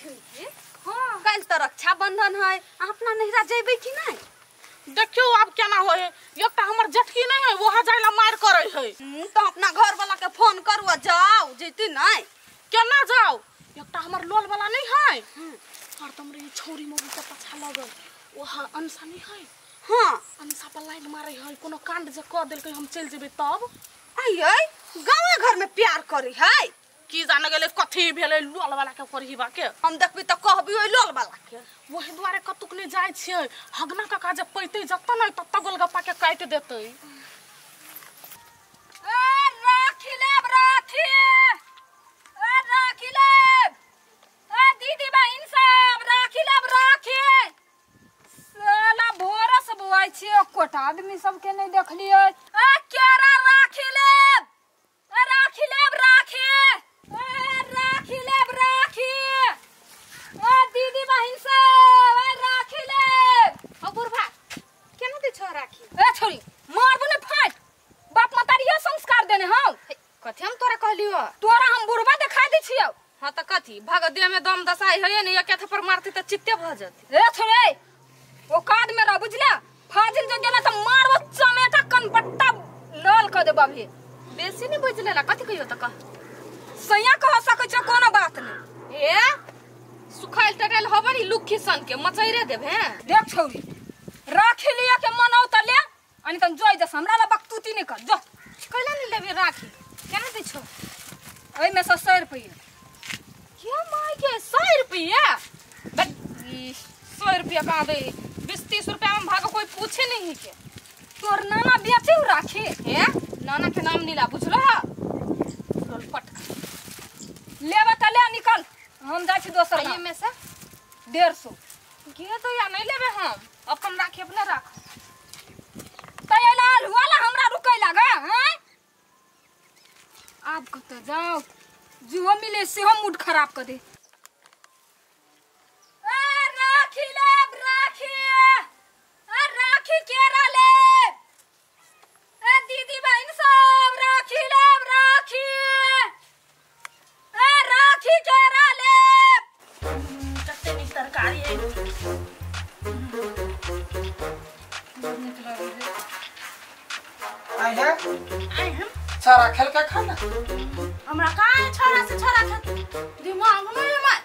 झुमकी हां काल त रक्षाबंधन है अपना नहिरा जेबै कि नहीं? देखियो अब केना होय है। एकटा हमर जेठकी नहीं है वहां जाइला मार करे है। तो अपना घर वाला के फोन करू आ जाओ जेती नहीं। केना जाओ? एकटा हमर लोल वाला नहीं है हरदम रे छौरी मौगी के पाछा लगल वहां अनसा नहीं है। हां अनसा पर लाइन मारे है कोनो कांड जे क देलकै हम चल जेबै तब। आइ गांवे घर में प्यार करे है की जाने गेलै कथी भेलै लोल वाला के करही बा के हम देखबी त कहबी ओइ लोल वाला के। वही दुआरे कतुक नहीं जाय छियै हगना काका जे पैतै जत नै तत गोलगप्पा के काटि देतै। ए राखी लेब राखी ए राखी लेब ए दीदी बहिन सब राखी लेब राखी। साला भोरा से बुआइ छियै एकोटा आदमी सब के नहीं देखलियै। ए केरा राखी लेब ए राखी लेब राखी ए राखी लेब राखी ए दीदी बहिन सब ए राखी लेब। ओ बुढ़बा केना दै छौ राखी? ए छोरी मारबो ने फाट बाप मतारी संस्कार देने हम। कथी हम तोरा कहलियो? तोरा हम बुढ़बा देखा दै छियौ। हां त कथी भाग देह में दम दसाई है ने एक थप्पड़ मारती त चित्ते भ जती। ए छोरे औकात में रह बुझला फाजिल जो गेला त मारबो चमेटा कनपट्टा लाल क देब अभी। बेसी नहीं बुझ लेला कथी कहियो त कह सैया कह सकै छ कोनो बात नहीं। ए सुखाइल टटाइल होबे नी लुखी सन के मचैरे देबे। देख छौरी राखी लिया के मनाउ त ले अनि तन जोइ जस हमरा ला बकतूती नहीं कर जो। कैला नहीं लेबे राखी? केना दै छौ? ओइ में से 100 रुपया। के my के 100 रुपया? बट 100 रुपया कहां दे 20-30 रुपया में भागो कोई पूछे नहीं के। तोर नाना बेचे राखी? हे नाना के नाम नीला बुझलो हा लोलपट लेबे त ले निकल हम जाइ छी दोसर गांव। में से 150 के तो या नहीं लेबे हम अपन राखी अपने राख। त लाल वाला हमरा रुकै लागा हैं आब कत जाओ जुहो मिले सेहो मूड खराब क दे। ए राखी लेब राखी ए राखी केरा लेब ए दीदी बहिन सब राखी लेब राखी ए राखी केरा लेब। कते नीक तरकारी है आई है आई हम सारा खेल के खाना हमरा काहे छोरा से छोरा खेत दिमाग में हमर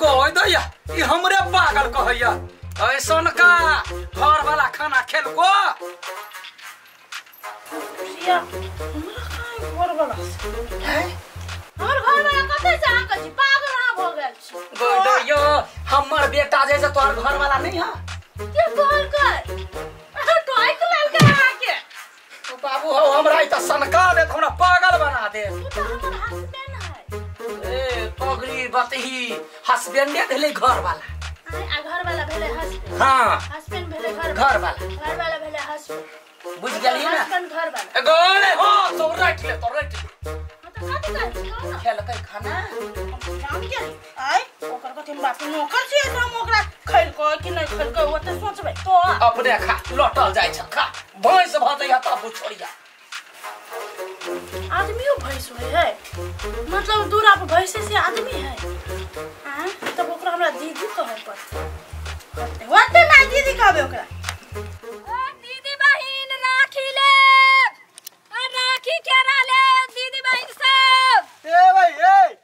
गोय दैया ई हमरे पागल कहैया ऐसन का घर वाला खाना खेल को। प्रिया हमरा काहे घर वाला है? हमर घर वाला कते से अहाँ कहै छी पागल अहाँ भ गेल छी। गोय दैया हमर बेटा जे से तोहर घर वाला नहीं है के कहलकै? टोइक लेलकै अहाँ के। तो बाबू हो हमरा ई त सनका दे हमरा पागल बना दे। तू त हमर हस्बैंड है। ए पगड़ी बतही हस्बैंडे भेलै घर वाला। आ घर वाला भेलै हस्बैंड। हां हस्बैंड भेलै घर घर वाला घर वाला भेलै हस्बैंड बुझ गेली ना हस्बैंड घर वाला। गोले हो सब राख ले तो राख ले। हां त कथि कहै छी कहू ना खेलकै खाना हम जान गेली। आइ ओकर कथि हम बाप नौकर छियै त हम ओकरा खैलकै कि नहीं खैलकै ओ त सोचबै तो अपने खा लटल जाइ छ खा भैंस भ जइहा तब छोड़िया। आदमियों भैंस होय है मतलब दूरा पर भैंसे से आदमी है आ तब ओकरा हमरा दीदी कहै पड़तै। होते ना दीदी कहबै ओकरा। ए दीदी बहिन राखी लेब ए राखी केरा लेब दीदी बहिन सब। ए भाई ए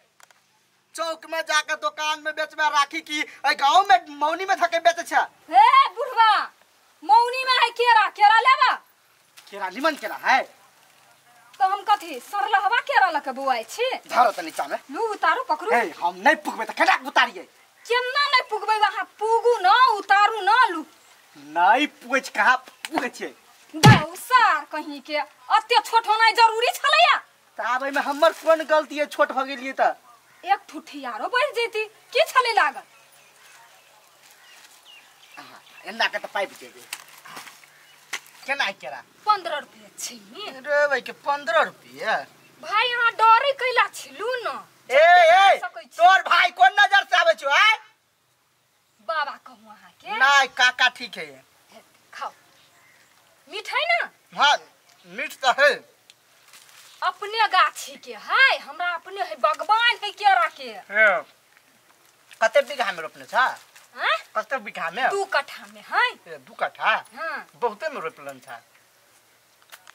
चौक में जाकर दुकान में बेचबे राखी की ए गांव में मौनी में थके बेचे छ? ए बुढ़वा मौनी में है केरा केरा लेबा? केरा निमन केरा है तो हम कथी सरलहवा केरा लके बुआइ छी। धरो त नीचा में लू उतारू पकड़ू। ए हम नहीं पुगबे त केना उतारिए? केना नहीं पुगबे वहां पुगू न उतारू न लू नहीं पुगै छ कहां पुगै छै दौ सार कहीं के अते छोट होनाइ जरूरी छलैया। त आब एमे हमर कोन गलती है छोट भ गेलिए त एक ठुठी आरो बढ़ जेती की छलै लागल। एना के त पाइप जेबे केना केरा 15 रुपया छी रे भाई के 15 रुपया। भाई अहाँ डरे कैला छिलू न। ए ए तोर भाई कोन नजर से आबै छौ? आय बाबा कहू अहाँ के नहीं काका ठीक है खाओ मीठ है ना? हां मीठ त है अपने गाछी के है, हमरा अपने है बागवान है केरा के। हां कते बीघा में रोपने छ? हां कते बीघा में? 2 कट्ठा में है। 2 कट्ठा? हां बहुते में रोपलन छ।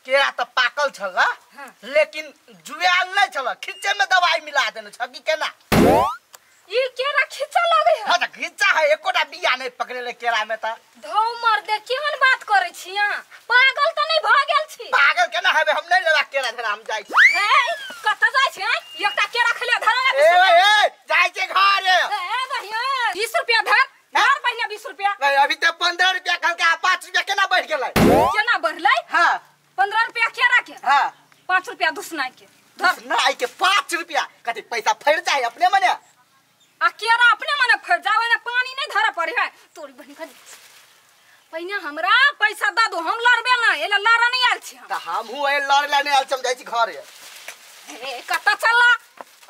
केरा त पाकल छल हाँ। लेकिन जुआल नहीं छल, खिच्चे में दवाई मिला देने छ कि केना? ई केरा खिच्चा लगे है। हां त खिच्चा है, एकोटा बिया नहीं पकड़ेले केरा में त। धौ मर दे, केहन बात करै छी अहाँ? पागल त नहीं भ गेल छी? पागल केना हेबे, हम नहीं लेबा केरा धरा, हम जाइ छी। हे कत जाइ छी? एकटा केरा खेले धरा। ए ए जाइ छी घर। ए बढ़िया 20 रुपया धर, धर पहिने 20 रुपया। नहीं अभी त 15 रुपया कहलके, आ 5 रुपया केना बढ़ गेलै? केना बढ़लै? हां 15 रुपया केरा के, हां 5 रुपया दुसनाई के धर। दुसनाई के 5 रुपया कथि पैसा फैर जाय अपने मने? आ केरा अपने मने फैर जाय, ओने पानी नहीं धरा पड़े है। तोरी बहन का पहिने हमरा पैसा द दो, हम लड़बे ना, एला लड़ नहीं आयल छी हम। त हमहु ए लड़ ला नहीं आयल छी, हम जाइ छी घर। ए कत चला,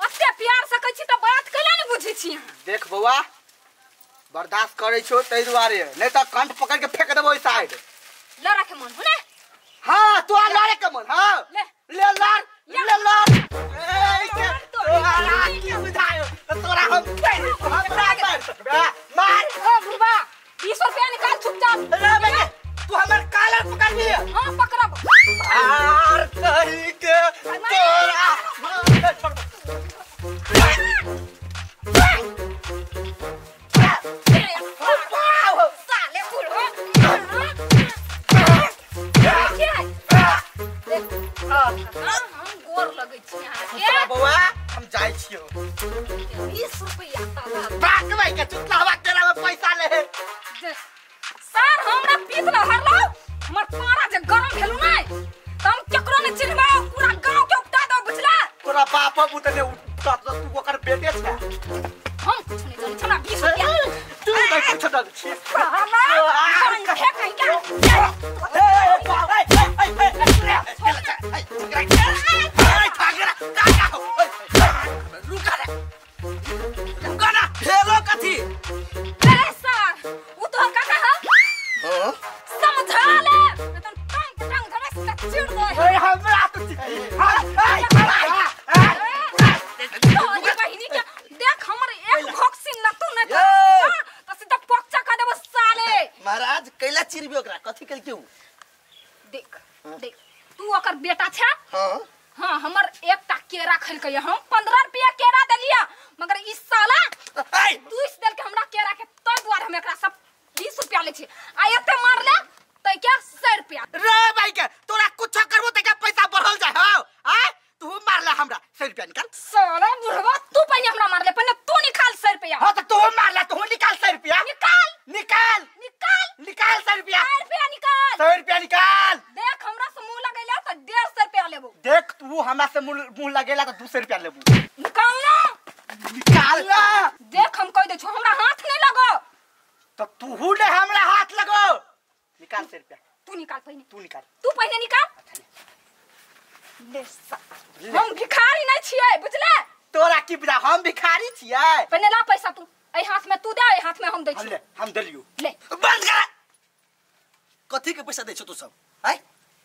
ओते प्यार से कहै छी त बात कैला नहीं बुझै छी अहाँ? देख बौआ, बर्दाश्त करै छो तै दुआरे, नहीं त कंठ पकड़ के फेंक देबो ओइ साइड। लड़ा के मन हो ने? हां तो लड़े के मन। हां ले ले लड़, ले लड़। ए के तोरा की बुझायो, तोरा हम हमरा मार सकबे? मार। ओ बुढ़बा 20 रुपया निकाल चुपचाप। रे बे तू हमर कॉलर पकड़बी? हां पकड़ब। आर कहि के तोरा साले बुढ़बा। हम गोर लगै छी अहाँके। बौआ हम जाइ छियौ। 20 रुपया बाक भाई के चुतलावा केरा में पैसा ले। सर हमरा पीत न हरलौ, हमर पारा जे गरम भेलु नै त हम केकरो नै चिन्हबौ, पूरा गांव के उपटा दौ, बुझला? तोरा बाप बुत ने उपटा दौ, तू ओकर बेटे छ। हम कुछ नहीं जानै छी, हमरा 20 रुपया तू नै कुछ जानै छी। हे कहीं के महाराज कैला चिरबी ओकरा कथी केलकै उ? देख देख तू ओकर बेटा छे? हां हां हमर एकटा केरा खलकै, हम 15 रुपया केरा देलिया, मगर ई साला 20 देलकै हमरा केरा के, तै दुआरे हम एकरा सब 20 रुपया लै छी। आ एते मारले तै के 100 रुपया। रे भाई के तोरा कुछ करबो त के पैसा बढ़ल जाय हौ। आ तू मारला हमरा 100 रुपया निकाल। साला बुढ़वा तू पहिने हमरा मारले, पहिने तू निकाल 100 रुपया। हां त तू मारला, तू निकाल 100 रुपया। निकाल निकाल निकाल निकाल 100 रुपया। 100 रुपया निकाल, 100 रुपया निकाल। देख हमरा से मुंह लगैला त 150 रुपया लेबो। देख तू हमरा से मुंह लगैला त 200 रुपया लेबो। निकाल ना, निकाल ना। देख हम कह दे छु हमरा हाथ नहीं लगो। त तू ने हमरा हाथ लगो। निकाल 100 रुपया। तू निकाल पहिने, तू निकाल, तू पहिने निकाल। ले हम भिखारी नहीं छियै, बुझले? तोरा की बुझा हम भिखारी छियै? पहिने ला पैसा तू, एहि हाथ में तू दे, एहि हाथ में हम दै छी। ले हम देलियो। ले बंद कर। कथी के पैसा दै छौ तू सब? आय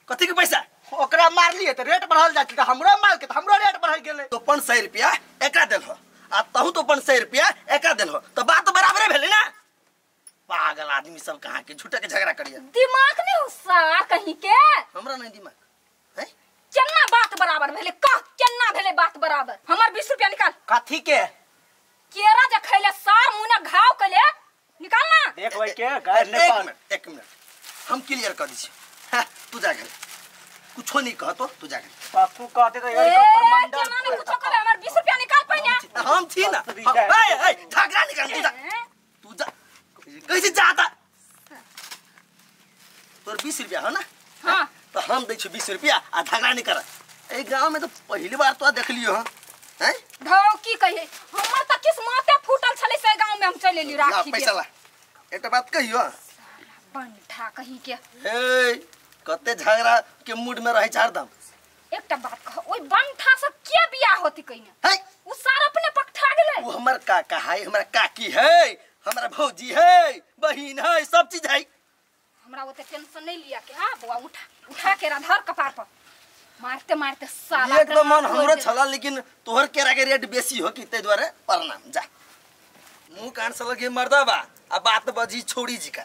कथी के पैसा? ओकरा मारलिए त रेट बढ़ल जाइ छै, त हमरो मार के त हमरो रेट बढ़ गेलै। तो 500 रुपया एकरा देलहो आ तहु तो 500 रुपया एकरा देलहो, त बात बराबरे भेलै ना। पागल आदमी सब कहाँ के झूठा के झगड़ा करिया। दिमाग नहीं हो सार कहीं के? हमरा नहीं दिमाग है। केना बात बराबर भेलै कह, केना भेलै बात बराबर? हमर 20 रुपया निकाल। कथी के? केरा जे खैले सार मुने घाव कले, निकाल ना। देख भाई के गाय नहीं। एक मिनट एक मिनट, हम क्लियर कर दी छी। हां तू जा घर, कुछो नहीं कहतो, तू जा घर। बापू कहते त यार प्रमंडल केना नहीं कुछो कहबे, हमर 20 रुपया निकाल पहिने। हम छी ना। ए ए झगड़ा निकाल, तू जा, तू जा कैसे जाता? तोर 20 रुपया हो ना? हां तो हम दै छी 20 रुपया आ झगड़ा नहीं कर। ए गांव में तो पहली बार तो देख लियो। हां हैं धौ की कहिए, हमर त किस्मते फूटल छलै से गांव में हम चल एली राखी पैसा ला। एकटा बात कहियो बंठा कहीं के। हे कते झगड़ा के मूड में रहै छ हरदम। एकटा बात कह, ओइ बंठा से के बियाह होती कहिने? है उ सार अपने पकठा गेलै। उ हमर काका है, हमरा काकी है, हमरा भौजी है, बहिन है, सब चीज है। हमरा ओते टेंशन नहीं लिया के। हां बौआ उठा उठा के धर कपार पर मारते मारते साला एकदम मन हमरो छला, लेकिन तोहर केरा के रेट बेसी हो कि तै दुआरे प्रणाम जा। मुंह कान से लगे मर्दा बा आ बात बजी छोड़ी जी का।